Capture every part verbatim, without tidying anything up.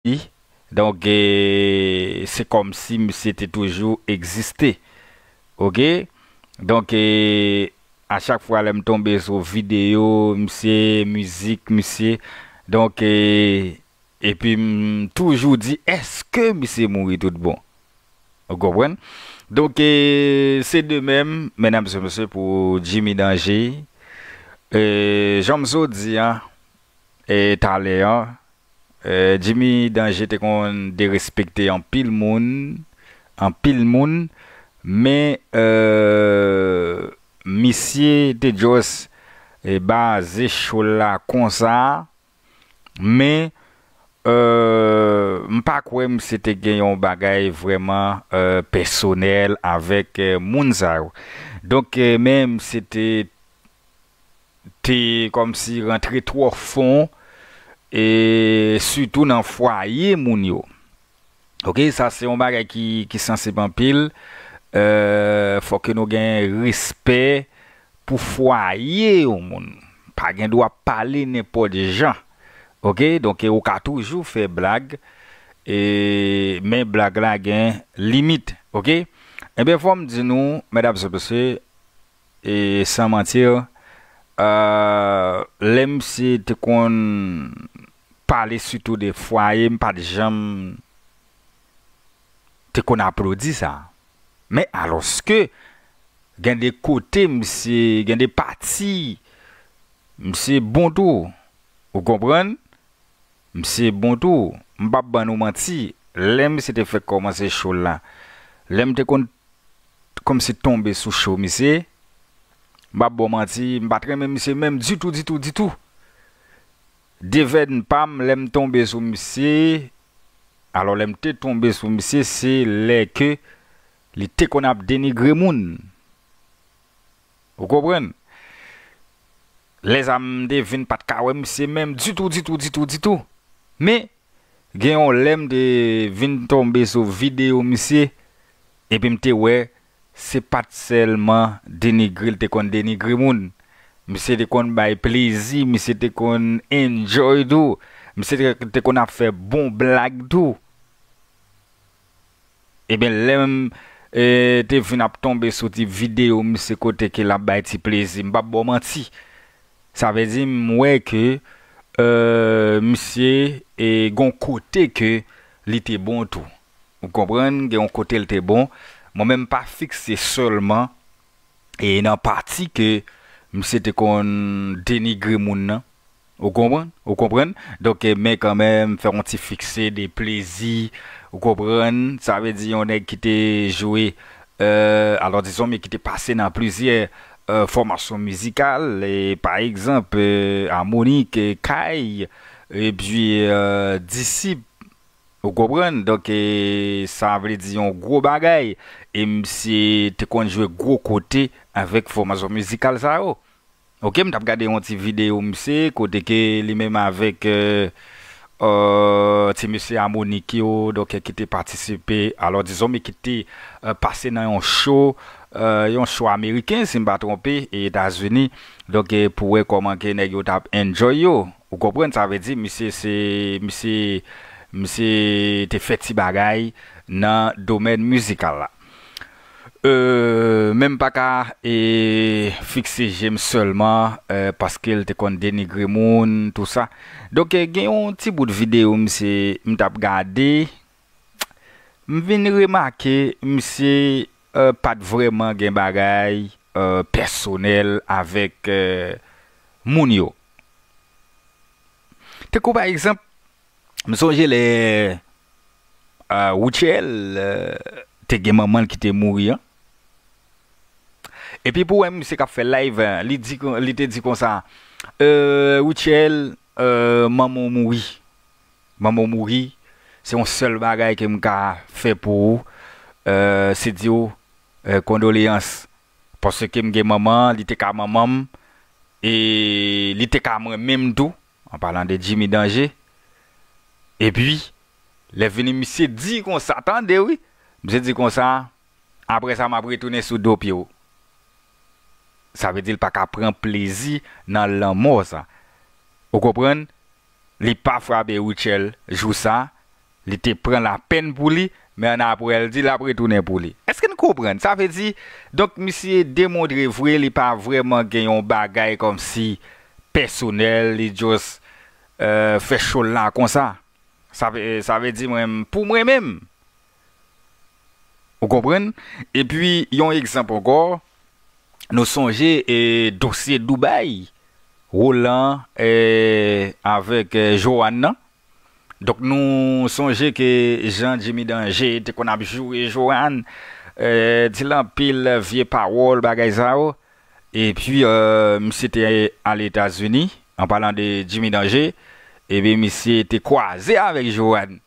Donk, e, se kòmsi misye te toujou egziste. Oke? Donk, e, a chak fwa lè m tonbe sou videyo misye, mizik misye, donk, e, epi m toujou di, èske misye mouri tout bon? Ou konprann? Donk, e, se de menm, medam e mesye, pou Jimmy Danger. E, jan m sot di a, e, talè a, e, Jimmy Danger te konn derespekte anpil moun, anpil moun, men, e, misye te just, e, baze show la konsa, men, e, m pa kwè misye te gen yon bagay vrèman, e, pèsonèl avèk, e, moun sa yo. Donk, e, men misye te, te kòmsi rantre twò fon, e sitou nan fwaye moun yo. Oke, sa se yon bagay ki, ki sansib anpil. E, fòk ke nou gen respè pou fwaye yon moun. Pa gen dwa pale nenpòt jan. Oke, donk, e, ou ka toujou fè blag, e, men blag la gen limit. Oke? Ebyen, fò m di nou, medam e mesye, e, san manti, e, lè misye te konn pale sitou de fwaye, m pa t janm te konn aplodi sa. Men alòske, gen de kote misye, gen de pati, misye bon tou. Ou konprann? Misye bon tou. M p ap ban nou manti. Lè misye te fèk kòmanse show l la, lè m te konn kòmsi tonbe sou show misye, m p ap ba w manti, m pa t renmen misye menm ditou, ditou, ditou. Devèn pa m, lè m tonbe sou misye, alò lè m te tonbe sou misye, se lè ke li te konn ap denigre moun. Ou konprann? Lè sa m te vin pa t ka wè misye menm ditou, ditou, ditou, ditou. Men, gen yon lè m te vin tonbe sou videyo misye, epi m te wè se pa t sèlman denigre l te konn denigre moun. Misye te konn bay plezi, misye te konn enjoy tou. Misye te, te konn ap fè bon blag tou. Ebyen, lè m, e, te vin ap tonbe sou ti videyo misye kote ke l ap bay ti plezi, m p ap ba w manti. Sa vle di, m wè ke, e, misye, e, gon kote ke li te bon tou. Ou konprann? Gen yon kote l te bon. Mwen menm, m pa fikse sèlman e nan pati ke misye te konn denigre moun nan. Ou konprann? Ou konprann? Donk, e, men kanmenm, fè yon ti fikse de plezi. Ou konprann? Sa vle di yon nèg ki te jwe, e, alò dizon, men ki te pase nan plizyè, e, fòmasyon mizikal, e, pa egzanp, e, Amonik, e, Kay, epi, e, Disip, Ou konprann? Donk, e, sa vle di yon gwo bagay. E misye te konn jwe gwo kote avèk fòmasyon mizikal sa yo. Oke, m t ap gade yon ti videyo misye, kote ke li menm avèk, e, e, ti mesye Amonik yo, donk, e, ki te patisipe, alò dizon, men ki te, e, pase nan yon show, e, yon show ameriken, si m pa twonpe, e Etazini. Donk, e, pou wè kòman ke nèg yo t ap enjoy yo. Ou konprann? Sa vle di, misye se, misye, misye te fè ti bagay nan domèn mizikal la. E, men m pa ka, e, fikse je m sèlman, e, paske l te konn denigre moun, tou sa. Donk, e, gen yon ti bout videyo misye, m t ap gade, m vin remake misye, e, pa t vrèman gen bagay, e, pèsonèl avèk, e, moun yo. Tankou pa egzanp, m sonje lè, e, Rutshelle, e, te gen manman l ki te mouri an. Epi pou wè misye k ap fè live, e, li di kon, li te di konsa, e, Rutshelle, e, manman w mouri. Manman w mouri, se yon sèl bagay ke m ka fè pou ou, e, se di w, e, kondoleyans. Paske m gen manman, li te ka manman m, e li te ka mwen menm tou, an palan de Jimmy Danger. Epi, lè vini misye di konsa, tande wi, misye di konsa, apre sa m ap retounen sou do pye w. Sa vle di l pa ka pran plezi nan lanmò sa. Ou konprann? Li pa frape Rutshelle jou sa, Li te pran lapèn pou li, men annapre l di l ap retounen pou li. Èske n konprann? Sa vle di, donk, misye demontre vre li pa vrèman gen yon bagay kòmsi pèsonèl, li just, euh, fè show l la konsa. Sa vle, sa vle di mwen, pou mwen menm. Ou konprann? Epi, yon egzanp ankò, nou sonje, e, dosye Dubaï, Roland, e, avèk, e, Joanne nan. Donk, nou sonje ke jan Jimmy Danger te konn ap joure Joanne, e, di l anpil vye pawòl, bagay sa yo. Epi, e, misye te al Etazini, an palan de Jimmy Danger, epi misye te kwaze avèk Joanne.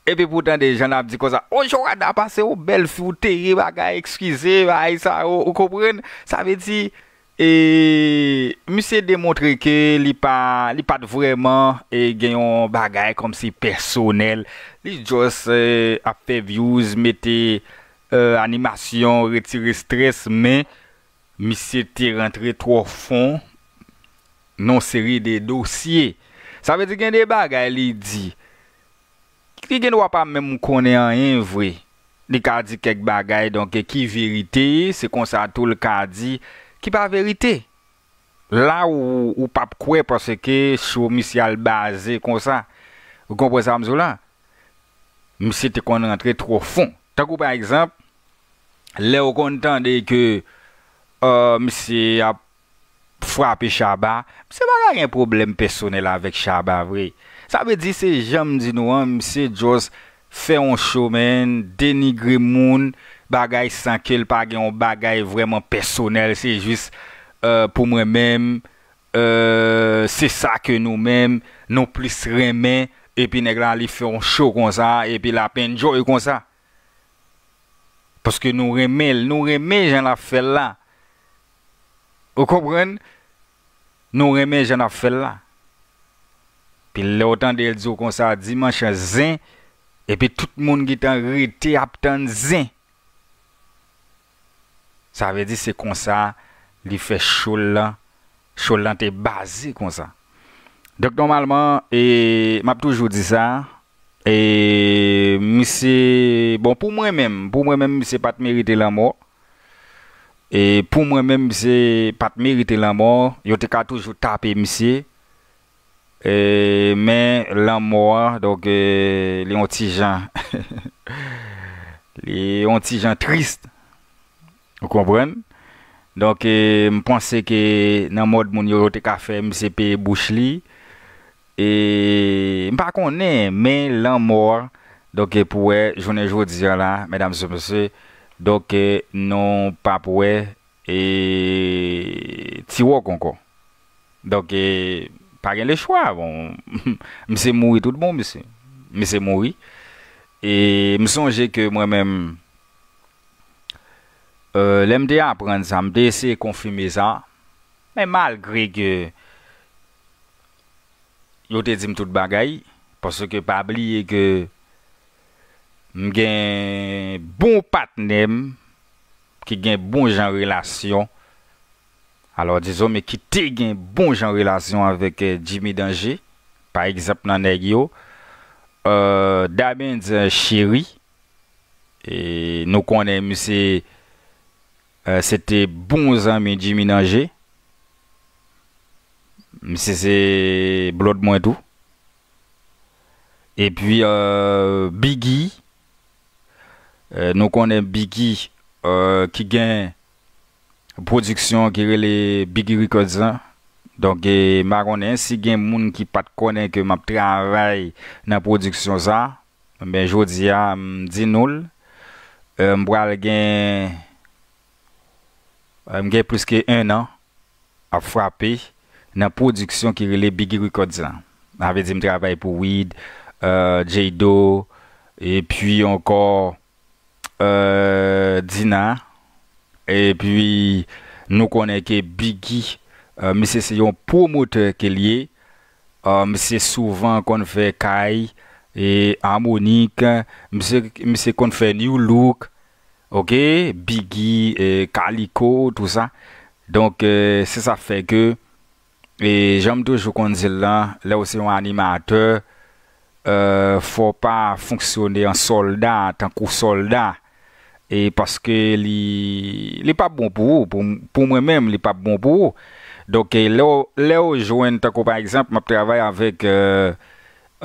Epi pou tande jan l ap di konsa, "O, Joanne, a pase yon bèl fi, ou te ye, bagay, eskize, bagay sa yo," ou konprann? Sa vle di, e, misye demontre ke li pa, li pa t vrèman, e, gen yon bagay kòmsi pèsonèl. Li just, e, ap fè views, mete, e, animasyon, retire strès, men misye te rantre twò fon nan yon seri de dosye. Sa vle di gen de bagay li di, li gen dwa pa menm konnen anyen vre. Li ka di kèk bagay, donk, ki verite, se konsa tou l ka di, ki pa verite. La ou, ou p ap kwè paske show misye al baze konsa. Ou konprann sa m di w la? Misye te konn rantre twò fon. Tankou pa egzanp, lè w konn tande ke, e, misye ap frape Shabba, misye pa ka gen pwoblèm pèsonèl avèk Shabba vre. Sa vle di se jan m di nou an, misye just fè yon show, man, denigre moun, bagay san ke l pa gen yon bagay vrèman pèsonèl, se jis, e, pou mwen menm, e, se sa ke nou menm, nou plis renmen, epi nèg la li fè yon show konsa, epi l ap enjoy konsa. Paske nou renmen l, nou renmen jan l ap fè l la. Ou konprann? Nou renmen jan l ap fè l la. Pi lè w tande l di w konsa, dimanch zen, epi tout moun gentan rete ap tann zen. Sa vle di se konsa li fè show l lan, show l lan te baze konsa. Donk, nòmalman, e, m ap toujou di sa, e, misye, bon, pou mwen menm, pou mwen menm, misye pa t merite lanmò. E pou mwen menm, misye pa t merite lanmò. Yo te ka toujou tape misye. E, men lanmò a, donk, e, li yon ti jan, li yon ti jan tris. Ou konprann? Donk, e, m panse ke nan mòd moun yo, yo te ka fè misye peye bouch li. E m pa konnen, men lanmò a, donk, e, pou wè, jounen jodi a la, medam e mesye, donk, e, nou p ap wè, e, Ti Wòk ankò. Donk, e, pa gen lechwa, bon, misye mouri tout bon, misye. Misye mouri. E m sonje ke mwen menm, e, lè m te aprann sa, m te eseye konfime sa. Men malgre ke yo te di m tout bagay, paske pa bliye ke m gen bon patnè m ki gen bon jan relasyon. Alò, dizon, men ki te gen bon jan relasyon avèk, e, Jimmy Danger, pa egzanp, nan nèg yo, e, Dabendz Cheri, e, nou konnen misye, e, se te bon zanmi Jimmy Danger. Misye se blòd mwen tou. Epi, e, Biggie, e, nou konnen Biggie, e, ki gen pwodiksyon ki rele Biggie Records lan. Donk, e, m pa konnen si gen moun ki pa t konnen ke m ap travay nan pwodiksyon sa. Men jodi a, m di nou l, e, m pral gen, e, m gen plis ke en an ap frape nan pwodiksyon ki rele Biggie Records lan. Sa vle di m travay pou Wid, e, Jado, epi ankò, e, Dina. Epi nou konnen ke Biggie, e, misye se yon pwomotè ke l ye. E, misye souvan konn fè kay, e, Harmonik, misye, misye konn fè New Look, oke, Biggie, e, Kaliko, tou sa. Donk, e, se sa k fè ke, e, jan m toujou konn di l lan, lè w se yon animatè, euh, fò w pa fonksyone an sòlda, tankou sòlda. E paske li, li p ap bon pou ou, pou, pou mwen menm, li p ap bon pou ou. Donk, e, lè w, lè w jwenn, tankou pa egzanp, m ap travay avèk, euh,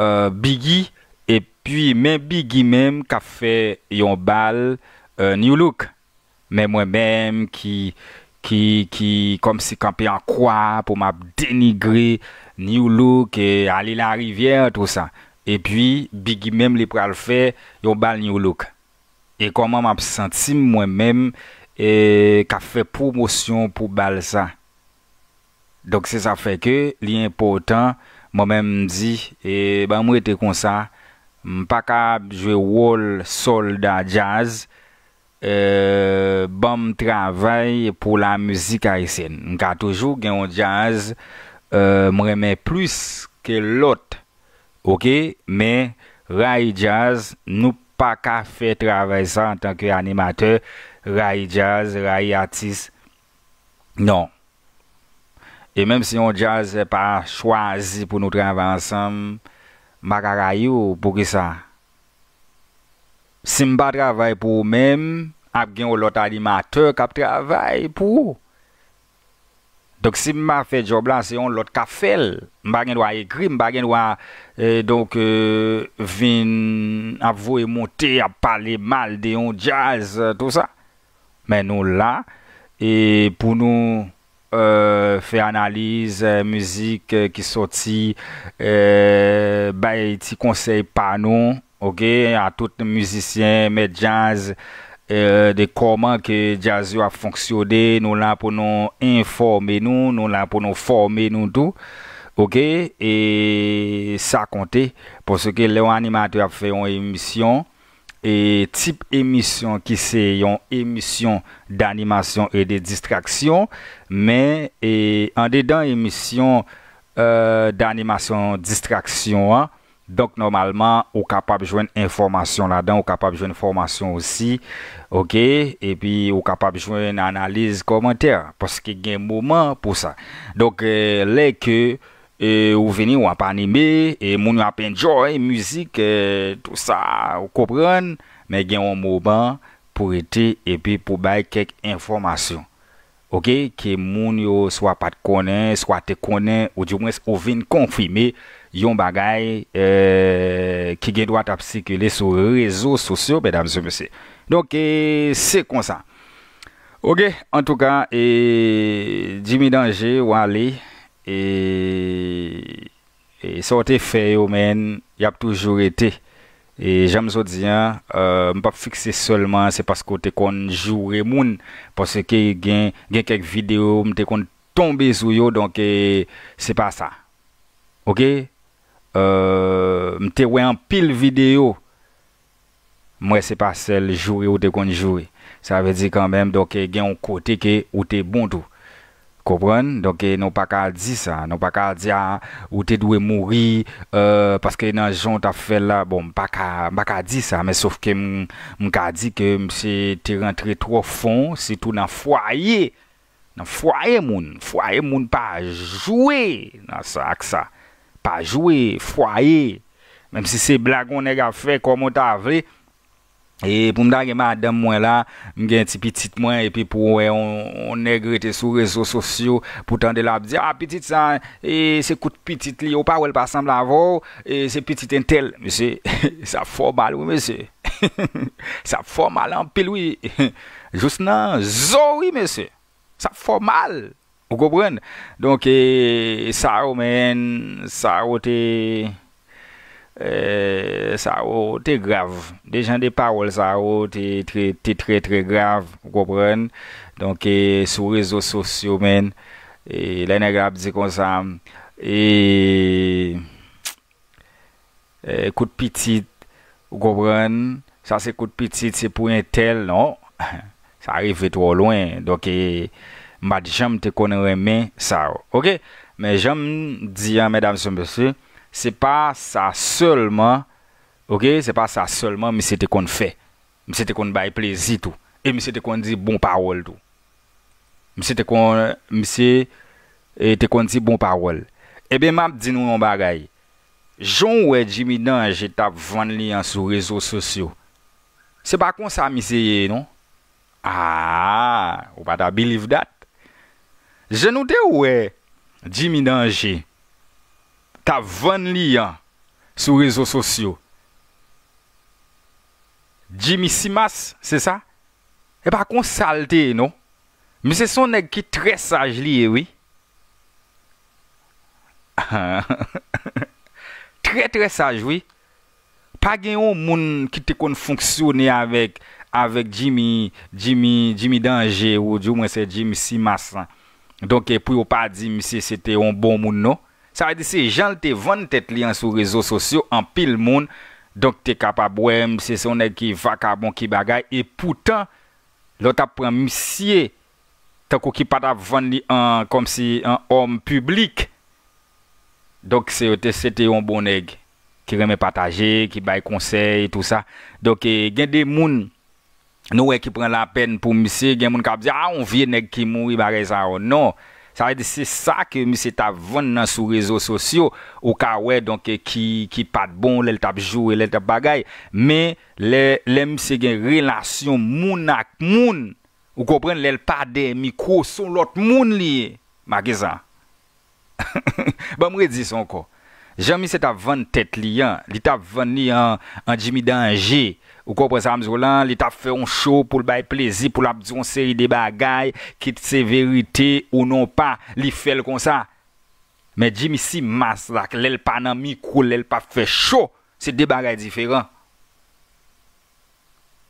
euh, Biggie, epi men Biggie menm k ap fè yon bal, euh, Nu Look. Men mwen menm ki, ki, ki kòmsi kanpe an kwa pou m ap denigre Nu Look, e, Ale Larivyè, tou sa. Epi, Biggie menm, li pral fè yon bal Nu Look. E kòman m ap santi m mwen menm, e, k ap fè pwomosyon pou bal sa? Donk, se sa fè ke li enpòtan, mwen menm m di, e, ban m rete konsa, m pa ka ap jwe wòl sòlda djaz, e, ban m travay pou lamizik ayisyèn. M ka toujou gen yon djaz, e, m renmen plis ke lòt, oke? Men, rayi djaz, nou pa ka fè travay sa antanke animatè, rayi djaz, rayi atis. Non. E menm si yon djaz pa chwazi pou nou travay ansanm, m pa ka rayi w. Poukisa? Si m pa travay pou ou menm, ap gen yon lòt animatè k ap travay pou ou. Donk, si m pa fè djòb la, se yon lòt k ap fè l. M pa gen dwa ekri, m pa gen dwa, e, donk, e, vin ap voye monte, ap pale mal de yon djaz, e, tou sa. Men nou la, e, pou nou, e, fè analiz, e, mizik, e, ki sòti, e, bay ti konsèy pa nou, oke, a tout mizisyen, mèt djaz, e, de kòman ke djaz yo ap fonksyone. Nou la pou nou enfòme nou, nou la pou nou fòme nou tou, oke, e sa konte, paske lè yon animatè ap fè yon emisyon, e tip emisyon ki se yon emisyon d'animation et de distraction, men, e, andedan emisyon, e, d'animation distraction an, donk, nòmalman, ou kapab jwenn enfòmasyon ladan, ou kapab jwenn fòmasyon osi, oke, epi ou kapab jwenn analiz, kòmantè, paske gen moman pou sa. Donk, e, lè ke, e, ou vini, w ap anime, e moun yo ap enjoy mizik, e, tou sa, ou konprann, men gen yon moman pou rete epi pou bay kèk enfòmasyon, oke, ke moun yo swa pa t konnen, swa te konnen, oudimwens ou vin konfime yon bagay, e, ki gen dwa t ap sikile sou rezo sosyo, medam e mesye. Donk, e, se konsa. Oke, antouka, e, Jimmy Danger, w ale, e, e sa w te fè yo, men, y ap toujou rete. E jan m sot di an, e, m p ap fikse sèlman, se paske w te konn joure moun, paske gen, gen kèk videyo m te konn tonbe sou yo, donk, e, se pa sa. Oke? E, m te wè anpil videyo, m wè se pa sèl joure ou te konn joure. Sa vle di kanmenm, donk, e, gen yon kote ke ou te bon tou. Konprann? Donk, e, nou pa ka di sa. Nou pa ka di, a, ou te dwe mouri, e, paske nan jan w t ap fè l la. Bon, m pa ka, m pa ka di sa, men sof ke m, m ka di ke misye te rantre twò fon, sitou nan fwaye. Nan fwaye moun. Fwaye moun pa jwe nan sa ak sa. Pa jwe, fwaye. Menm si se blag yon nèg ap fè, kòman w ta vle. E pou m ta gen madanm mwen la, m gen ti pitit mwen, epi pou w wè yon, yon nèg rete sou rezo sosyo, pou tande l ap di, a, pitit sa, e, se kout pitit li, ou pa wè l pa sanble avè w, e, se pitit entèl. Mesye, sa ap fè w mal, wi, mesye. Sa ap fè w mal anpil, wi. Jous nan zo, wi, mesye. Sa ap fè w mal. Ou konprann? Donk, e, sa yo, men, sa yo te, e, sa yo te grav. De jan de pawòl sa yo te, te, te trè, trè grav. Ou konprann? Donk, e, sou rezo sosyo, men, e, lè nèg la ap di konsa, e, e, kout pitit, ou konprann? Sa se kout pitit, se pou entèl, non. Sa rive twò lwen. Donk, e, m pa t janm te konn renmen sa yo. Oke? Men jan m di an, medam e mesye, se pa sa sèlman, oke? Se pa sa sèlman misye te konn fè. Misye te konn bay plezi tou. E misye te konn di bon pawòl tou. Misye te konn, misye, e, te konn di bon pawòl. Ebyen, m ap di nou yon bagay. Jan w wè Jimmy Danje t ap vann li an sou rezo sosyo, se pa konsa misye ye non. Ah, ou pa ta believe that. Jan nou te wè Jimmy Danje t ap vann li an sou rezo sosyo, Jimmy Simas, se sa? E pa konsa l te ye non. Misye se yon nèg ki trè saj li ye wi. Trè trè saj wi. Pa gen yon moun ki te konn fonksyone avèk avèk Jimmy Jimmy Jimmy Danje ou di mwen se Jimmy Simas lan. Donk pou yo pa di misye se te yon bon moun non. Sa vle di se jan l te vann tèt li an sou rezo sosyo anpil moun donk te kapab wè misye se yon nèg ki vakabon ki bagay e poutan lè w t ap pran misye tankou ki pa t ap vann li an kòmsi an òm piblik. Donk se yo te se te yon bon nèg ki renmen pataje, ki bay konsèy, tou sa. Donk e, gen de moun nou wè ki pran lapèn pou misye, gen moun k ap di a yon vye nèg ki mouri bagay sa yo. Non. Sa vle di se sa ke misye t ap vann nan sou rezo sosyo, ou ka wè donk ki ki pa t bon lè l t ap joure, lè l t ap bagay. Men lè lè misye gen relasyon moun ak moun, ou konprann lè l pa dèyè mikwo, se yon lòt moun li ye. Make sa. Ban m redi sa ankò. Jan misye t ap vann tèt li an, li t ap vann li an an Jimmy Danje. Ou konprann sa m di w lan, li t ap fè yon show pou l bay plezi, pou l ap di yon seri de bagay, kit se verite ou non pa, li fè l konsa. Men Jimmy Simas la, lè l pa nan mikwo, lè l p ap fè show, se de bagay diferan.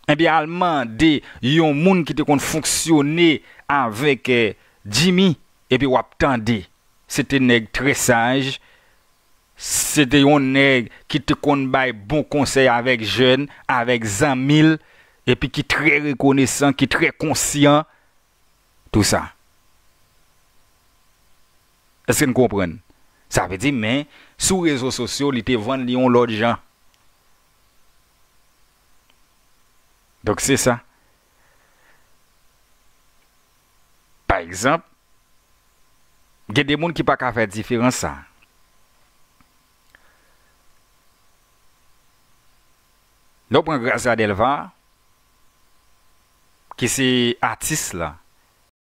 Ebyen al mande yon moun ki te konn fonksyone avèk eh, Jimmy, epi w ap tande. Se te nèg trè saj, se te yon nèg ki te konn bay bon konsèy avèk jèn, avèk zanmi l, epi ki trè rekonesan, ki trè konsyan, tou sa. Èske n konprann? Sa vle di, men, sou rezo sosyo, li te vann li yon lòt jan. Donk, se sa. Pa egzanp, gen de moun ki pa ka fè diferans sa. Lè w pran Gracia Delva, ki se atis la,